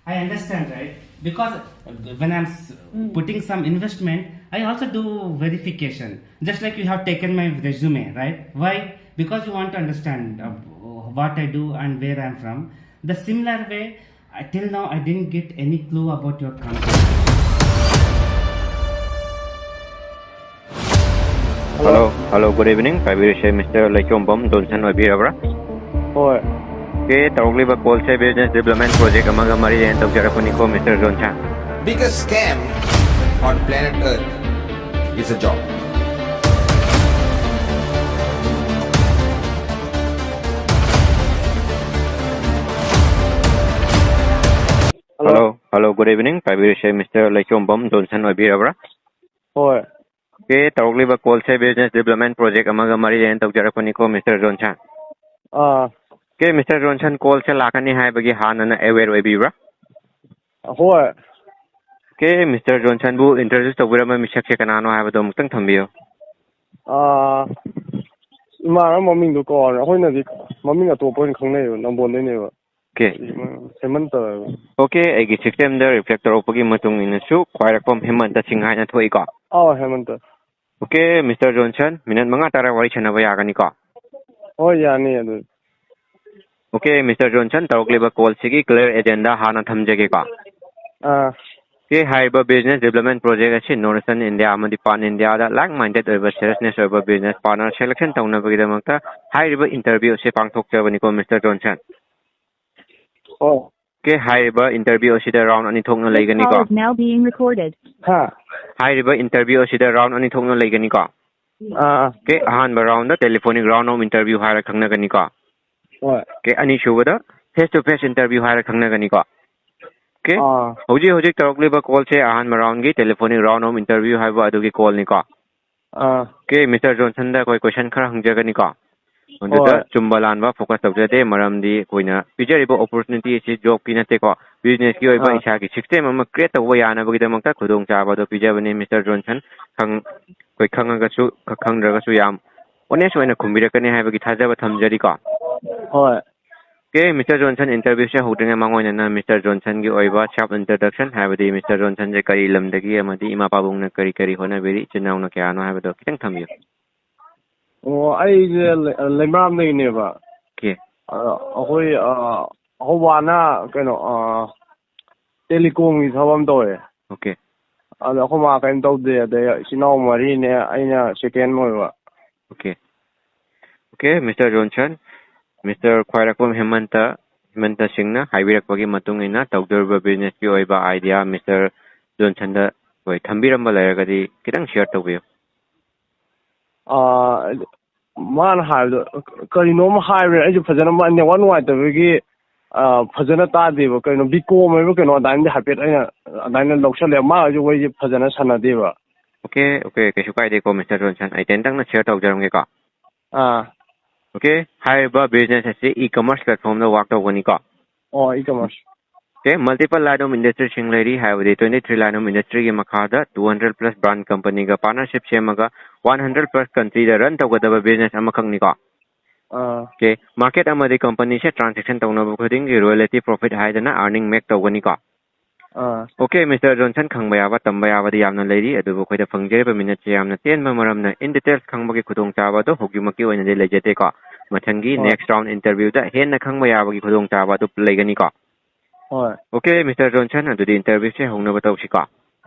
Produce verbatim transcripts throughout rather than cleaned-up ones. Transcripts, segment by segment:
I understand, right? Because when I'm s- putting some investment, I also do verification. Just like you have taken my resume, right? Why? Because you want to understand uh, what I do and where I'm from. The similar way, I, till now I didn't get any clue about your company. Hello, hello, good evening. ꯄꯥꯏꯕꯤꯔꯤꯁꯦ mister ꯂꯩꯆꯣꯝꯕꯝ Johnson ꯑꯣꯏꯕꯤꯔꯕ꯭ꯔꯥ? ꯍꯣꯏ꯫ Okay, ꯇꯧꯔꯛꯂꯤꯕ ꯀꯣꯜꯁꯦ business development project ꯑꯃꯒ ꯃꯔꯤ ꯂꯩꯅꯅ ꯇꯧꯖꯔꯛꯄꯅꯤꯀꯣ, mister Johnson. Biggest scam on planet Earth is a job. Hello. Hello, hello, good evening. ꯄꯥꯏꯕꯤꯔꯤꯁꯦ mister ꯂꯩꯆꯣꯝꯕꯝ Johnson ꯑꯣꯏꯕꯤꯔꯕ꯭ꯔꯥ? ꯍꯣꯏ꯫ ꯑꯣꯀꯦ, ꯇꯧꯔꯛꯂꯤꯕ ꯀꯣꯜꯁꯦ ꯕꯤꯖꯤꯅꯦꯁ ꯗꯤꯕ꯭ꯂꯞꯃꯦꯟ ꯄ꯭ꯔꯣꯖꯦꯛ ꯑꯃꯒ ꯃꯔꯤ ꯂꯩꯅꯅ ꯇꯧꯖꯔꯛꯄꯅꯤꯀꯣ, ꯃꯤꯁꯇꯔ ꯖꯣꯟꯁꯟ꯫ ꯑꯥ꯫ ꯑꯣꯀꯦ, ꯃꯤꯁꯇꯔ ꯖꯣꯟꯁꯟ, ꯀꯣꯜꯁꯦ ꯂꯥꯛꯀꯅꯤ ꯍꯥꯏꯕꯒꯤ ꯍꯥꯟꯅꯅ ꯑꯦꯋꯦꯔ ꯑꯣꯏꯕꯤꯕ꯭ꯔꯥ? ꯍꯣꯏ꯫ ꯑꯣꯀꯦ, ꯃꯤꯁꯇꯔ ꯖꯣꯟꯁꯟꯕꯨ ꯏꯟꯇ꯭ꯔꯣꯗ꯭ꯌꯨꯁ ꯇꯧꯕꯤꯔꯝꯕ ꯃꯤꯁꯛꯁꯦ ꯀꯅꯥꯅꯣ ꯍꯥꯏꯕꯗꯣ ꯑꯃꯨꯛꯇꯪ ꯊꯝꯕꯤꯌꯨ꯫ ꯑꯥ, ꯏꯃꯥꯟꯅꯕ ꯃꯃꯤꯡꯗꯣ ꯀꯥꯎꯔꯦ꯫ ꯑꯩꯈꯣꯏꯅꯗꯤ ꯃꯃꯤꯡ ꯑꯇꯣꯞꯄ ꯑꯣꯏꯅ ꯈꯪꯅꯩꯌꯦꯕ, ꯅꯝꯕꯣꯜꯗꯩꯅꯦꯕ꯫ ꯑꯣꯀꯦ꯫ ꯍꯦꯃꯟꯇ ꯍꯥꯏꯕ꯫ ꯑꯣꯀꯦ, ꯑꯩꯒꯤ ꯁꯤꯁꯇꯦꯝꯗ ꯔꯤꯐ꯭ꯂꯦꯛ ꯇꯧꯔꯛꯄꯒꯤ ꯃꯇꯨꯡ ꯏꯟꯅꯁꯨ ꯈ꯭ꯋꯥꯏꯔꯥꯛꯄꯝ ꯍꯦꯃꯟꯇ ꯁꯤꯡ ꯍꯥꯏꯅ ꯊꯣꯛꯏꯀꯣ? ꯑꯥꯎ, Hemant. Okay, mister Johnson, minute ꯃꯉꯥ ꯇꯔꯥ ꯋꯥꯔꯤ ꯁꯥꯟꯅꯕ ꯌꯥꯒꯅꯤꯀꯣ? ꯍꯣꯏ, ꯌꯥꯅꯤ ꯑꯗꯨ꯫ ꯑꯣꯀꯦ, ꯃꯤꯁꯇꯔ ꯖꯣꯟꯁꯟ, ꯇꯧꯔꯛꯂꯤꯕ ꯀꯣꯜꯁꯤꯒꯤ ꯀ꯭ꯂꯤꯌꯔ ꯑꯦꯖꯦꯟꯗꯥ ꯍꯥꯟꯅ ꯊꯝꯖꯒꯦꯀꯣ? ꯑꯥ꯫ ꯑꯣꯀꯦ, ꯍꯥꯏꯔꯤꯕ ꯕꯤꯖꯤꯅꯦꯁ ꯗꯤꯕ꯭ꯂꯞꯃꯦꯟ ꯄ꯭ꯔꯣꯖꯦꯛ ꯑꯁꯤ ꯅꯣꯔꯠ ꯏꯁꯇꯔꯟ ꯏꯟꯗꯤꯌꯥ ꯑꯃꯗꯤ ꯄꯥꯟ ꯏꯟꯗꯤꯌꯥꯗ ꯂꯥꯏꯛ ꯃꯥꯏꯟꯗꯦꯠ ꯑꯣꯏꯕ ꯁꯦꯜꯁꯅꯦꯁ ꯑꯣꯏꯕ ꯕꯤꯖꯤꯅꯦꯁ ꯄꯥꯔꯠꯅꯔ ꯁꯦꯂꯦꯛꯁꯟ ꯇꯧꯅꯕꯒꯤꯗꯃꯛꯇ ꯍꯥꯏꯔꯤꯕ ꯏꯟꯇꯔꯚ꯭ꯌꯨ ꯑꯁꯤ ꯄꯥꯡꯊꯣꯛꯆꯕꯅꯤꯀꯣ, ꯃꯤꯁꯇꯔ ꯖꯣꯟꯁꯟ꯫ ꯑꯣ꯫ ꯑꯣꯀꯦ, ꯍꯥꯏꯔꯤꯕ ꯏꯟꯇꯔꯚ꯭ꯌꯨ ꯑꯁꯤꯗ ꯔꯥꯎꯟ ꯑꯅꯤ ꯊꯣꯛꯅ This call ꯂꯩꯒꯅꯤꯀꯣ? Is now being recorded. ꯍꯥ? ꯍꯥꯏꯔꯤꯕ ꯏꯟꯇꯔꯚ꯭ꯌꯨ ꯑꯁꯤꯗ ꯔꯥꯎꯟ ꯑꯅꯤ ꯊꯣꯛꯅ ꯂꯩꯒꯅꯤꯀꯣ? ꯑꯥ, ꯑꯥ꯫ ꯑꯣꯀꯦ, ꯑꯍꯥꯟꯕ ꯔꯥꯎꯟꯗ ꯇꯦꯂꯤꯐꯣꯅꯤꯛ ꯔꯥꯎꯟ ꯑꯣꯐ ꯏꯟꯇꯔꯚ꯭ꯌꯨ ꯍꯥꯏꯔ ꯈꯪꯅꯒꯅꯤꯀꯣ? ꯍꯣꯏ꯫ ꯑꯣꯀꯦ, ꯑꯅꯤꯁꯨꯕꯗ ꯐꯦꯁ ꯇꯨ ꯐꯦꯁ ꯏꯟꯇꯔꯚ꯭ꯌꯨ ꯍꯥꯏꯔ ꯈꯪꯅꯒꯅꯤꯀꯣ? ꯑꯣꯀꯦ? ꯑꯥ꯫ ꯍꯧꯖꯤꯛ ꯍꯧꯖꯤꯛ ꯇꯧꯔꯛꯂꯤꯕ ꯀꯣꯜꯁꯦ ꯑꯍꯥꯟꯕ ꯔꯥꯎꯟꯒꯤ ꯇꯦꯂꯤꯐꯣꯅꯤꯛ ꯔꯥꯎꯟ ꯑꯣꯐ ꯏꯟꯇꯔꯚ꯭ꯌꯨ ꯍꯥꯏꯕ ꯑꯗꯨꯒꯤ ꯀꯣꯜꯅꯤꯀꯣ? ꯑꯥ꯫ ꯑꯣꯀꯦ, ꯃꯤꯁꯇꯔ ꯖꯣꯟꯁꯟꯗ ꯑꯩꯈꯣꯏ ꯀꯣꯏꯁꯟ ꯈꯔ ꯍꯪꯖꯒꯅꯤꯀꯣ? ꯑꯗꯨꯗ ꯍꯣꯏ꯫ ꯆꯨꯝꯕ ꯂꯥꯟꯕ ꯐꯣꯀꯁ ꯇꯧꯖꯗꯦ, ꯃꯔꯝꯗꯤ ꯑꯩꯈꯣꯏꯅ ꯄꯤꯖꯔꯤꯕ ꯑꯣꯄꯣꯔꯆꯨꯅꯤꯇꯤ ꯑꯁꯤ ꯖꯣꯕꯀꯤ ꯅꯠꯇꯦꯀꯣ, ꯕꯤꯖꯤꯅꯦꯁꯀꯤ ꯑꯣꯏꯕ ꯑꯥ꯫ ꯏꯁꯥꯒꯤ ꯁꯤꯁꯇꯦꯝ ꯑꯃ ꯀ꯭ꯔꯤꯌꯦꯠ ꯇꯧꯕ ꯌꯥꯅꯕꯒꯤꯗꯃꯛꯇ ꯈꯨꯗꯣꯡꯆꯥꯕ ꯑꯗꯨ ꯄꯤꯖꯕꯅꯤ, ꯃꯤꯁꯇꯔ ꯖꯣꯟꯁꯟ꯫ ꯈꯪ-, ꯑꯩꯈꯣꯏ ꯈꯪꯉꯒꯁꯨ, ꯈ-, ꯈꯪꯗ꯭ꯔꯒꯁꯨ ꯌꯥꯝ ꯑꯣꯅꯦꯁ ꯑꯣꯏꯅ ꯈꯨꯝꯕꯤꯔꯛꯀꯅꯤ ꯍꯥꯏꯕꯒꯤ ꯊꯥꯖꯕ ꯊꯝꯖꯔꯤꯀꯣ꯫ ꯍꯣꯏ꯫ ꯑꯣꯀꯦ, ꯃꯤꯁꯇꯔ ꯖꯣꯟꯁꯟ, ꯏꯟꯇꯔꯚ꯭ꯌꯨꯁꯦ ꯍꯧꯗ꯭ꯔꯤꯉꯩ ꯃꯃꯥꯡ ꯑꯣꯏꯅ ꯃꯤꯁꯇꯔ ꯖꯣꯟꯁꯟꯒꯤ ꯑꯣꯏꯕ self introduction, ꯍꯥꯏꯕꯗꯤ ꯃꯤꯁꯇꯔ ꯖꯣꯟꯁꯟꯁꯦ ꯀꯔꯤ ꯂꯝꯗꯒꯤ ꯑꯃꯗꯤ ꯏꯃꯥ ꯄꯥꯕꯨꯡꯅ ꯀꯔꯤ ꯀꯔꯤ ꯍꯣꯠꯅꯕꯤꯔꯤ, ꯏꯆꯤꯟ ꯏꯅꯥꯎꯅ ꯀꯌꯥꯅꯣ ꯍꯥꯏꯕꯗꯣ ꯈꯤꯇꯪ ꯊꯝꯕꯤꯌꯨ꯫ ꯑꯣ, ꯑꯩꯁꯦ ꯂꯩ- ꯂꯩꯃꯔꯥꯝꯗꯒꯤꯅꯦꯕ꯫ ꯑꯣꯀꯦ꯫ ꯑꯗꯣ ꯑꯩꯈꯣꯏ ꯑ, ꯑꯩꯈꯣꯏ ꯕꯥꯅ ꯀꯩꯅꯣ ꯑ, ꯇꯦꯂꯤꯀꯣꯝꯒꯤ ꯊꯕꯛ ꯑꯃ ꯇꯧꯋꯦ꯫ ꯑꯣꯀꯦ꯫ ꯑꯗꯣ ꯑꯩꯈꯣꯏ ꯃꯥ ꯀꯩꯝ ꯇꯧꯗꯦ, ꯑꯗꯩ ꯏꯆꯤꯟ ꯏꯅꯥꯎ ꯃꯔꯤꯅꯦ, ꯑꯩꯅ ꯁꯦꯀꯦꯟ ꯑꯣꯏꯕ꯫ Okay. Okay, mister Johnson, mister ꯈ꯭ꯋꯥꯏꯔꯥꯛꯄꯝ ꯍꯦꯃꯟꯇ, ꯍꯦꯃꯟꯇ ꯁꯤꯡꯅ ꯍꯥꯏꯕꯤꯔꯛꯄꯒꯤ ꯃꯇꯨꯡ ꯏꯟꯅ ꯇꯧꯗꯣꯔꯤꯕ ꯕꯤꯖꯤꯅꯦꯁꯀꯤ ꯑꯣꯏꯕ ꯑꯥꯏꯗꯤꯌꯥ ꯃꯤꯁꯇꯔ ꯖꯣꯟꯁꯟꯗ ꯑꯩꯈꯣꯏ ꯊꯝꯕꯤꯔꯝꯕ ꯂꯩꯔꯒꯗꯤ ꯈꯤꯇꯪ ꯁꯤꯌꯔ ꯇꯧꯕꯤꯌꯨ꯫ ꯑꯥ, ꯃꯥꯅ ꯍꯥꯏꯕꯗꯣ ꯀꯔꯤꯅꯣꯝ ꯍꯥꯏꯕꯅꯦ, ꯑꯩꯁꯨ ꯐꯖꯅ ꯃꯥ ꯅꯦꯠꯋꯥꯛ ꯅꯨꯡꯉꯥꯏꯇꯕꯒꯤ ꯑꯥ, ꯐꯖꯅ ꯇꯥꯗꯦꯕ꯫ ꯀꯩꯅꯣ ꯕꯤꯀꯣꯝ ꯍꯥꯏꯕ ꯀꯩꯅꯣ ꯑꯗꯨꯃꯥꯏꯅꯗꯤ ꯍꯥꯏꯐꯦꯠ ꯑꯩꯅ ꯑꯗꯨꯃꯥꯏꯅ ꯂꯧꯁꯜꯂꯦ꯫ ꯃꯥꯒꯁꯨ ꯋꯥꯔꯤꯁꯦ ꯐꯖꯅ ꯁꯥꯟꯅꯗꯦꯕ꯫ ꯑꯣꯀꯦ, ꯑꯣꯀꯦ, ꯀꯩꯁꯨ ꯀꯥꯏꯗꯦꯀꯣ, ꯃꯤꯁꯇꯔ ꯖꯣꯟꯁꯟ, ꯑꯩ ꯇꯦꯟꯇꯪꯅ ꯁꯤꯌꯔ ꯇꯧꯖꯔꯝꯒꯦꯀꯣ꯫ ꯑꯥ꯫ ꯑꯣꯀꯦ, ꯍꯥꯏꯔꯤꯕ ꯕꯤꯖꯤꯅꯦꯁ ꯑꯁꯤ ꯏ ꯀꯃꯔꯁ ꯄ꯭ꯂꯦꯠꯐꯣꯝꯗ ꯋꯥꯛ ꯇꯧꯒꯅꯤꯀꯣ꯫ ꯑꯣ, e commerce. Okay, multiple line of ꯏꯟꯗꯁꯇ꯭ꯔꯤꯁꯤꯡ ꯂꯩꯔꯤ, ꯍꯥꯏꯕꯗꯤ twenty three line of industryꯒꯤ ꯃꯈꯥꯗ two hundred plus brand companyꯒ partnership ꯁꯦꯝꯃꯒ one hundred plus countryꯗ run ꯇꯧꯒꯗꯕ ꯕꯤꯖꯤꯅꯦꯁ ꯑꯃꯈꯛꯅꯤꯀꯣ꯫ ꯑꯥ꯫ ꯑꯣꯀꯦ, ꯃꯥꯔꯀꯦꯠ ꯑꯃꯗꯤ ꯀꯝꯄꯅꯤꯁꯦ ꯇ꯭ꯔꯥꯟꯖꯦꯛꯁꯟ ꯇꯧꯅꯕ ꯈꯨꯗꯤꯡꯒꯤ royalty profit ꯍꯥꯏꯗꯅ earning make ꯇꯧꯒꯅꯤꯀꯣ꯫ ꯑꯥ꯫ ꯑꯣꯀꯦ, ꯃꯤꯁꯇꯔ ꯖꯣꯟꯁꯟ, ꯈꯪꯕ ꯌꯥꯕ, ꯇꯝꯕ ꯌꯥꯕꯗꯤ ꯌꯥꯝꯅ ꯂꯩꯔꯤ, ꯑꯗꯨꯕꯨ ꯑꯩꯈꯣꯏꯗ ꯐꯪꯖꯔꯤꯕ ꯃꯤꯅꯠꯁꯦ ꯌꯥꯝꯅ ꯇꯦꯟꯕ ꯃꯔꯝꯅ in details ꯈꯪꯕꯒꯤ ꯈꯨꯗꯣꯡꯆꯥꯕ ꯑꯗꯨ ꯍꯧꯖꯤꯛꯃꯛꯀꯤ ꯑꯣꯏꯅꯗꯤ ꯂꯩꯖꯗꯦꯀꯣ꯫ ꯃꯊꯪꯒꯤ ꯍꯣꯏ꯫ next round interviewꯗ ꯍꯦꯟꯅ ꯈꯪꯕ ꯌꯥꯕꯒꯤ ꯈꯨꯗꯣꯡꯆꯥꯕ ꯑꯗꯨ ꯂꯩꯒꯅꯤꯀꯣ꯫ ꯍꯣꯏ꯫ ꯑꯣꯀꯦ, ꯃꯤꯁꯇꯔ ꯖꯣꯟꯁꯟ, ꯑꯗꯨꯗꯤ interviewꯁꯦ ꯍꯧꯅꯕ ꯇꯧꯁꯤꯀꯣ꯫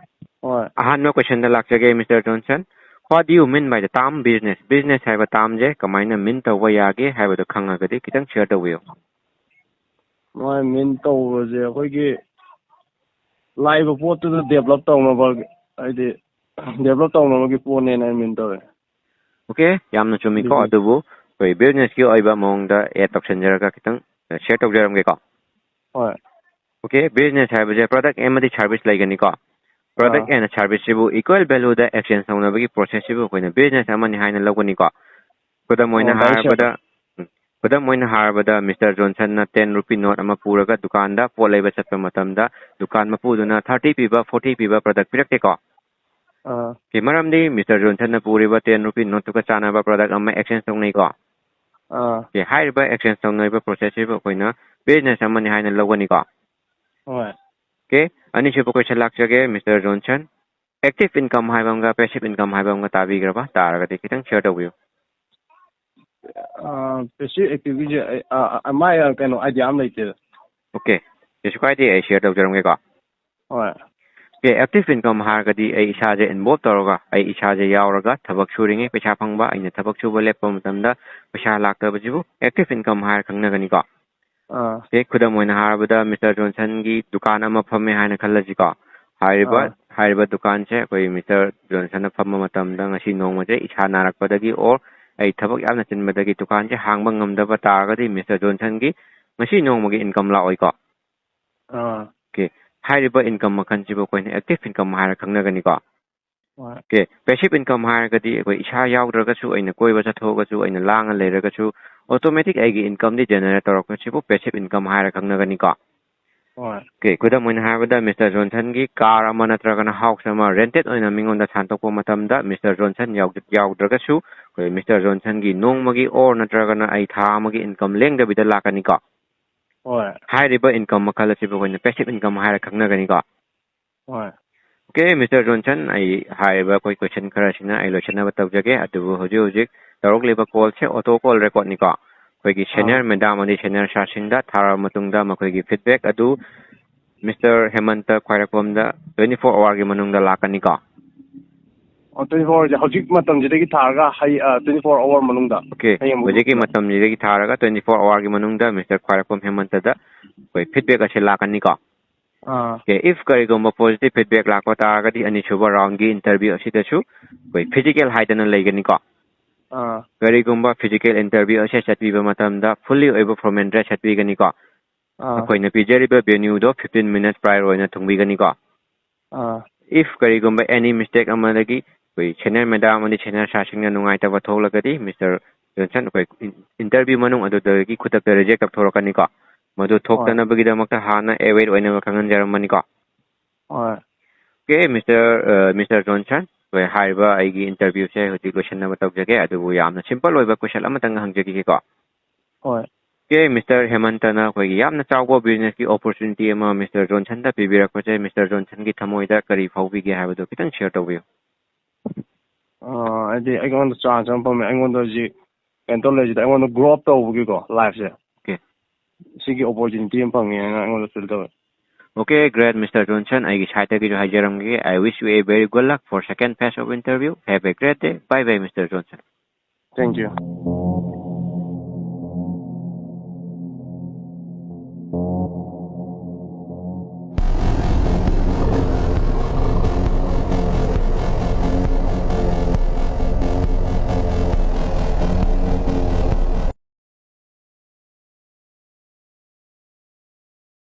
ꯍꯣꯏ꯫ ꯑꯍꯥꯟꯕ questionꯗ ꯂꯥꯛꯆꯒꯦ, mister Johnson. What do you mean by the term business? Business ꯍꯥꯏꯕ termꯁꯦ ꯀꯃꯥꯏꯅ mean ꯇꯧꯕ ꯌꯥꯒꯦ ꯍꯥꯏꯕꯗꯣ ꯈꯪꯉꯒꯗꯤ ꯈꯤꯇꯪ share ꯇꯧꯕꯤꯌꯨ꯫ ꯃꯥꯏ mean ꯇꯧꯕꯁꯦ ꯑꯩꯈꯣꯏꯒꯤ ꯂꯥꯛꯏꯕ ꯄꯣꯠꯇꯨꯗ develop ꯇꯧꯅꯕ, ꯍꯥꯏꯗꯤ develop ꯇꯧꯅꯕꯒꯤ ꯄꯣꯠꯅꯦꯅ ꯑꯩ mean ꯇꯧꯋꯦ꯫ ꯑꯣꯀꯦ, ꯌꯥꯝꯅ ꯆꯨꯝꯃꯤꯀꯣ꯫ Business꯫ ꯑꯗꯨꯕꯨ ꯑꯩꯈꯣꯏ businessꯀꯤ ꯑꯣꯏꯕ ꯃꯑꯣꯡꯗ add ꯇꯧꯁꯟꯖꯔꯒ ꯈꯤꯇꯪ share ꯇꯧꯖꯔꯝꯒꯦꯀꯣ꯫ ꯍꯣꯏ꯫ ꯑꯣꯀꯦ, business ꯍꯥꯏꯕꯁꯦ product ꯑꯃꯗꯤ service ꯂꯩꯒꯅꯤꯀꯣ꯫ Product ꯑꯥ꯫ and serviceꯁꯤꯕꯨ equal valueꯗ exchange ꯇꯧꯅꯕꯒꯤ processꯁꯤꯕꯨ ꯑꯩꯈꯣꯏꯅ business ꯑꯃꯅꯤ ꯍꯥꯏꯅ ꯂꯧꯒꯅꯤꯀꯣ꯫ ꯈꯨꯗꯝ ꯑꯣꯏꯅ ꯑꯣ, direct ꯍꯥꯏꯔꯕꯗ, sale꯫ ꯎꯝ, ꯈꯨꯗꯝ ꯑꯣꯏꯅ ꯍꯥꯏꯔꯕꯗ, ꯃꯤꯁꯇꯔ ꯖꯣꯟꯁꯟꯅ ten rupee note ꯑꯃ ꯄꯨꯔꯒ ꯗꯨꯀꯥꯟꯗ ꯄꯣꯠ ꯂꯩꯕ ꯆꯠꯄ ꯃꯇꯝꯗ, ꯗꯨꯀꯥꯟ ꯃꯄꯨꯗꯨꯅ thirty ꯄꯤꯕ, forty ꯄꯤꯕ product ꯄꯤꯔꯛꯇꯦꯀꯣ꯫ ꯑꯥ꯫ ꯑꯣꯀꯦ, ꯃꯔꯝꯗꯤ ꯃꯤꯁꯇꯔ ꯖꯣꯟꯁꯟꯅ ꯄꯨꯔꯤꯕ ten rupee noteꯇꯨꯒ ꯆꯥꯟꯅꯕ product ꯑꯃ exchange ꯇꯧꯅꯩꯀꯣ꯫ ꯑꯥ ꯑꯣꯀꯦ, ꯍꯥꯏꯔꯤꯕ exchange ꯇꯧꯅꯔꯤꯕ process ꯁꯤꯕꯨ ꯑꯩꯈꯣꯏꯅ business ꯑꯃꯅꯤ ꯍꯥꯏꯅ ꯂꯧꯒꯅꯤꯀꯣ꯫ ꯍꯣꯏ ꯑꯣꯀꯦ, ꯑꯅꯤꯁꯨꯕ question ꯂꯥꯛꯆꯒꯦ, Mister Johnson. Active income ꯍꯥꯏꯕ ꯑꯃꯒ passive income ꯍꯥꯏꯕ ꯑꯃꯒ ꯇꯥꯕꯤꯈ꯭ꯔꯕ? ꯇꯥꯔꯒꯗꯤ ꯈꯤꯇꯪ share ꯇꯧꯕꯤꯌꯨ꯫ ꯄꯦꯁꯤꯞ ꯑꯦꯛꯇꯤꯚꯀꯤꯁꯦ ꯑꯩ ꯑ, ꯑ, ꯃꯥꯏ ꯀꯩꯅꯣ ꯑꯥꯏꯗꯤꯌꯥ ꯑꯃ ꯂꯩꯇꯦꯗ꯫ ꯑꯣꯀꯦ, ꯀꯩꯁꯨ ꯀꯥꯏꯗꯦ, ꯑꯩ share ꯇꯧꯖꯔꯝꯒꯦꯀꯣ꯫ ꯍꯣꯏ ꯑꯣꯀꯦ, active income ꯍꯥꯏꯔꯒꯗꯤ ꯑꯩ ꯏꯁꯥꯁꯦ involve ꯇꯧꯔꯒ, ꯑꯩ ꯏꯁꯥꯁꯦ ꯌꯥꯎꯔꯒ ꯊꯕꯛ ꯁꯨꯔꯤꯉꯩ ꯄꯩꯁꯥ ꯐꯪꯕ, ꯑꯩꯅ ꯊꯕꯛ ꯁꯨꯕ ꯂꯦꯞꯄ ꯃꯇꯝꯗ ꯄꯩꯁꯥ ꯂꯥꯛꯇꯕꯁꯤꯕꯨ active income ꯍꯥꯏꯔ ꯈꯪꯅꯒꯅꯤꯀꯣ꯫ ꯑꯥ ꯑꯣꯀꯦ, ꯈꯨꯗꯝ ꯑꯣꯏꯅ ꯍꯥꯏꯔꯕꯗ Mister Johnsonꯒꯤ ꯗꯨꯀꯥꯟ ꯑꯃ ꯐꯝꯃꯦ ꯍꯥꯏꯅ ꯈꯜꯂꯁꯤꯀꯣ꯫ ꯍꯥꯏꯔꯤꯕ ꯑꯥ꯫ ꯍꯥꯏꯔꯤꯕ ꯗꯨꯀꯥꯟꯁꯦ ꯑꯩꯈꯣꯏ Mister Johnsonꯅ ꯐꯝꯕ ꯃꯇꯝꯗ ꯉꯁꯤ ꯅꯣꯡꯃꯁꯦ ꯏꯁꯥ ꯅꯥꯔꯛꯄꯗꯒꯤ or ꯑꯩ ꯊꯕꯛ ꯌꯥꯝꯅ ꯆꯤꯟꯕꯗꯒꯤ ꯗꯨꯀꯥꯟꯁꯦ ꯍꯥꯡꯕ ꯉꯝꯗꯕ ꯇꯥꯔꯒꯗꯤ Mister Johnsonꯒꯤ ꯉꯁꯤ ꯅꯣꯡꯃꯒꯤ income ꯂꯥꯛꯑꯣꯏꯀꯣ꯫ ꯑꯥ ꯑꯣꯀꯦ, ꯍꯥꯏꯔꯤꯕ income ꯃꯈꯜꯁꯤꯕꯨ ꯑꯩꯈꯣꯏꯅ active income ꯍꯥꯏꯔ ꯈꯪꯅꯒꯅꯤꯀꯣ꯫ ꯍꯣꯏ ꯑꯣꯀꯦ, passive income ꯍꯥꯏꯔꯒꯗꯤ ꯑꯩꯈꯣꯏ ꯏꯁꯥ ꯌꯥꯎꯗ꯭ꯔꯒꯁꯨ, ꯑꯩꯅ ꯀꯣꯏꯕ ꯆꯠꯊꯣꯛꯑꯒꯁꯨ, ꯑꯩꯅ ꯂꯥꯡꯉ ꯂꯩꯔꯒꯁꯨ automatic ꯑꯩꯒꯤ incomeꯗꯤ generate ꯇꯧꯔꯛꯄꯁꯤꯕꯨ passive income ꯍꯥꯏꯔ ꯈꯪꯅꯒꯅꯤꯀꯣ꯫ ꯍꯣꯏ ꯑꯣꯀꯦ, ꯈꯨꯗꯝ ꯑꯣꯏꯅ ꯍꯥꯏꯔꯕꯗ Mister Johnsonꯒꯤ car ꯑꯃ ꯅꯠꯇ꯭ꯔꯒꯅ house ꯑꯃ rented ꯑꯣꯏꯅ ꯃꯤꯉꯣꯟꯗ ꯁꯥꯟꯗꯣꯛꯄ ꯃꯇꯝꯗ Mister Johnson ꯌꯥꯎ- ꯌꯥꯎꯗ꯭ꯔꯒꯁꯨ ꯑꯩꯈꯣꯏ Mister Johnsonꯒꯤ ꯅꯣꯡꯃꯒꯤ or ꯅꯠꯇ꯭ꯔꯒꯅ ꯑꯩ ꯊꯥ ꯑꯃꯒꯤ income ꯂꯦꯡꯗꯕꯤꯗ ꯂꯥꯛꯀꯅꯤꯀꯣ꯫ ꯍꯣꯏ ꯍꯥꯏꯔꯤꯕ income ꯃꯈꯜ ꯑꯁꯤꯕꯨ ꯑꯩꯈꯣꯏꯅ passive income ꯍꯥꯏꯔ ꯈꯪꯅꯒꯅꯤꯀꯣ꯫ ꯍꯣꯏ ꯑꯣꯀꯦ, Mister Johnson, ꯑꯩ ꯍꯥꯏꯔꯤꯕ ꯑꯩꯈꯣꯏ question ꯈꯔꯁꯤꯅ ꯑꯩ ꯂꯣꯏꯁꯤꯟꯅꯕ ꯇꯧꯖꯒꯦ꯫ ꯑꯗꯨꯕꯨ ꯍꯧꯖꯤꯛ ꯍꯧꯖꯤꯛ ꯇꯧꯔꯛꯂꯤꯕ callꯁꯦ auto call recordꯅꯤꯀꯣ꯫ ꯑꯩꯈꯣꯏꯒꯤ senior madam ꯑꯃꯗꯤ senior sirꯁꯤꯡꯗ ꯊꯥꯔꯕ ꯃꯇꯨꯡꯗ ꯃꯈꯣꯏꯒꯤ feedback ꯑꯗꯨ Mister ꯍꯦꯃꯟꯇ ꯈ꯭ꯋꯥꯏꯔꯥꯛꯄꯝꯗ twenty four hourꯒꯤ ꯃꯅꯨꯡꯗ ꯂꯥꯛꯀꯅꯤꯀꯣ꯫ ꯑꯣ, twenty four hourꯁꯦ ꯍꯧꯖꯤꯛ ꯃꯇꯝꯁꯤꯗꯒꯤ ꯊꯥꯔꯒ ꯍꯌꯦꯡ twenty four hour ꯃꯅꯨꯡꯗ ꯑꯣꯀꯦ, ꯍꯌꯦꯡ ꯍꯧꯖꯤꯛꯀꯤ ꯃꯇꯝꯁꯤꯗꯒꯤ ꯊꯥꯔꯒ twenty four hourꯒꯤ ꯃꯅꯨꯡꯗ Mister ꯈ꯭ꯋꯥꯏꯔꯥꯛꯄꯝ ꯍꯦꯃꯟꯇꯗ ꯑꯩꯈꯣꯏ feedback ꯑꯁꯤ ꯂꯥꯛꯀꯅꯤꯀꯣ꯫ ꯑꯥ ꯑꯣꯀꯦ, if ꯀꯔꯤꯒꯨꯝꯕ positive feedback ꯂꯥꯛꯄ ꯇꯥꯔꯒꯗꯤ ꯑꯅꯤꯁꯨꯕ roundꯒꯤ interview ꯑꯁꯤꯗꯁꯨ ꯑꯩꯈꯣꯏ physical ꯍꯥꯏꯗꯅ ꯂꯩꯒꯅꯤꯀꯣ꯫ ꯑꯥ ꯀꯔꯤꯒꯨꯝꯕ physical interview ꯑꯁꯦ ꯆꯠꯄꯤꯕ ꯃꯇꯝꯗ fully ꯑꯣꯏꯕ formal dress ꯁꯦꯠꯄꯤꯒꯅꯤꯀꯣ꯫ ꯑꯥ ꯑꯩꯈꯣꯏꯅ ꯄꯤꯖꯔꯤꯕ venueꯗꯣ fifteen minutes prior ꯑꯣꯏꯅ ꯊꯨꯡꯕꯤꯒꯅꯤꯀꯣ꯫ ꯑꯥ If ꯀꯔꯤꯒꯨꯝꯕ any mistake ꯑꯃꯗꯒꯤ ꯑꯩꯈꯣꯏ senior madam ꯑꯃꯗꯤ senior sirꯁꯤꯡꯅ ꯅꯨꯡꯉꯥꯏꯇꯕ ꯊꯣꯛꯂꯒꯗꯤ Mister Johnson ꯑꯩꯈꯣꯏ in- interview ꯃꯅꯨꯡ ꯑꯗꯨꯗꯒꯤ ꯈꯨꯗꯛꯇ reject ꯇꯧꯊꯣꯔꯛꯀꯅꯤꯀꯣ꯫ ꯃꯗꯨ ꯊꯣꯛꯇꯅꯕꯒꯤꯗꯃꯛꯇ ꯍꯥꯟꯅ aware ꯑꯣꯏꯅꯕ ꯈꯪꯍꯟꯖꯔꯝꯕꯅꯤꯀꯣ꯫ ꯍꯣꯏ Okay, Mister uh, Mister Johnson, ꯑꯩꯈꯣꯏ ꯍꯥꯏꯔꯤꯕ ꯑꯩꯒꯤ interview ꯁꯦ ꯍꯧꯖꯤꯛ ꯂꯣꯏꯁꯤꯟꯅꯕ ꯇꯧꯖꯒꯦ, ꯑꯗꯨꯕꯨ ꯌꯥꯝꯅ simple ꯑꯣꯏꯕ question ꯑꯃꯇꯪ ꯍꯪꯖꯈꯤꯒꯦꯀꯣ꯫ ꯍꯣꯏ꯫ Okay, Mister ꯍꯦꯃꯟꯇꯅ ꯑꯩꯈꯣꯏꯒꯤ ꯌꯥꯝꯅ ꯆꯥꯎꯕ business ꯀꯤ opportunity ꯑꯃ Mister ꯖꯣꯟꯁꯟꯗ ꯄꯤꯕꯤꯔꯛꯄꯁꯦ, Mister ꯖꯣꯟꯁꯟꯒꯤ ꯊꯃꯣꯏꯗ ꯀꯔꯤ ꯐꯥꯎꯕꯤꯒꯦ ꯍꯥꯏꯕꯗꯨ ꯈꯤꯇꯪ share ꯇꯧꯕꯤꯌꯨ꯫ ꯑꯥ, ꯍꯥꯏꯗꯤ ꯑꯩꯉꯣꯟꯗ chance ꯑꯃ ꯐꯪꯉꯦ, ꯑꯩꯉꯣꯟꯗ ꯍꯧꯖꯤꯛ ꯀꯩꯅꯣ ꯇꯧ ꯂꯩꯁꯤꯗ ꯑꯩꯉꯣꯟꯗ grow up ꯇꯧꯕꯒꯤꯀꯣ life ꯁꯦ꯫ Okay. ꯁꯤꯒꯤ opportunity ꯑꯃ ꯐꯪꯉꯦꯅ ꯑꯩꯉꯣꯟꯗ feel ꯇꯧꯋꯦ꯫ Okay, great, Mister ꯖꯣꯟꯁꯟ, ꯑꯩꯒꯤ side ꯇꯒꯤꯁꯨ ꯍꯥꯏꯖꯔꯝꯒꯦ, I wish you a very good luck for second phase of interview. Have a great day. Bye bye, Mister Johnson. Thank you.